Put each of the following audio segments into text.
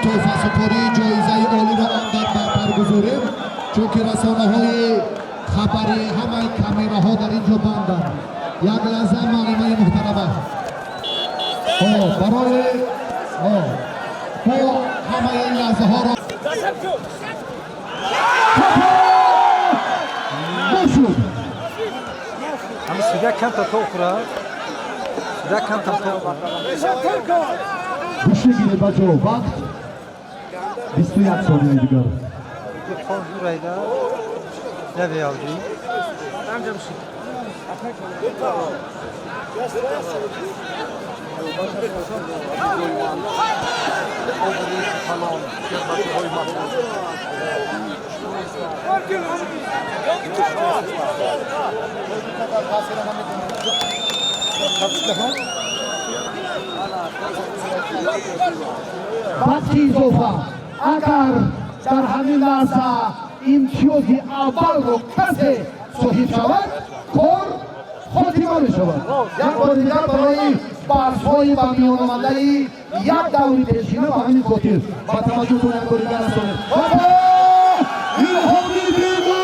Тӯҳфасупории ҷоизаи олиро он дар баргузорем, чунки расонаҳои хабарӣ, ҳамаи камераҳо дар ин ҷо банданд. Як лаҳза, муаллимаи муҳтарама, барои мо ҳамаи ин лаҳзаҳоро бошуд. Ҳами судя камта то хӯра. Судя камта то хӯра. Гӯш мегиред, бачаҳо, вақт 21 сонияи дигар. Пон зурайда. Навиявди. Вақти изофа, агар дар ҳамин лаҳза имтиёзи аввалро касе соҳиб шавад, кор хотима мешавад. Як бори дигар барои баҳсҳои ба миёномадаи як даври пешина, ба ҳамин хотир ба таваҷҷӯҳтон як бори дигар расонед. Илҳомиддину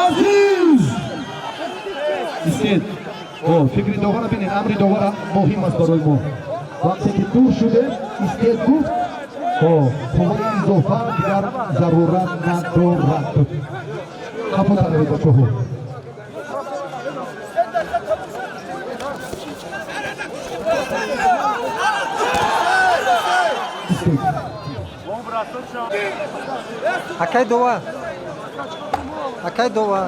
Азиз истед. Фикри довара бинед, амри довара муҳим аст барои мо. Вақте ки дур шудем, истед гуфт, қувваи изофа дигар зарурат надорад. Қафо таравед, бачаҳо. Истед. Акай дова. Акай дова.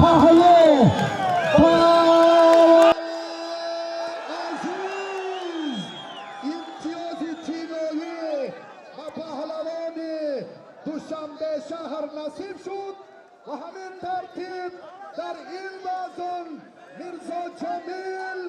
Паҳло Азиз имтиёзи тиллоӣ ба паҳлавони Душанбе шаҳр насиб шуд ва ҳамин тартиб дар ин вазн Мирзо Ҷамил.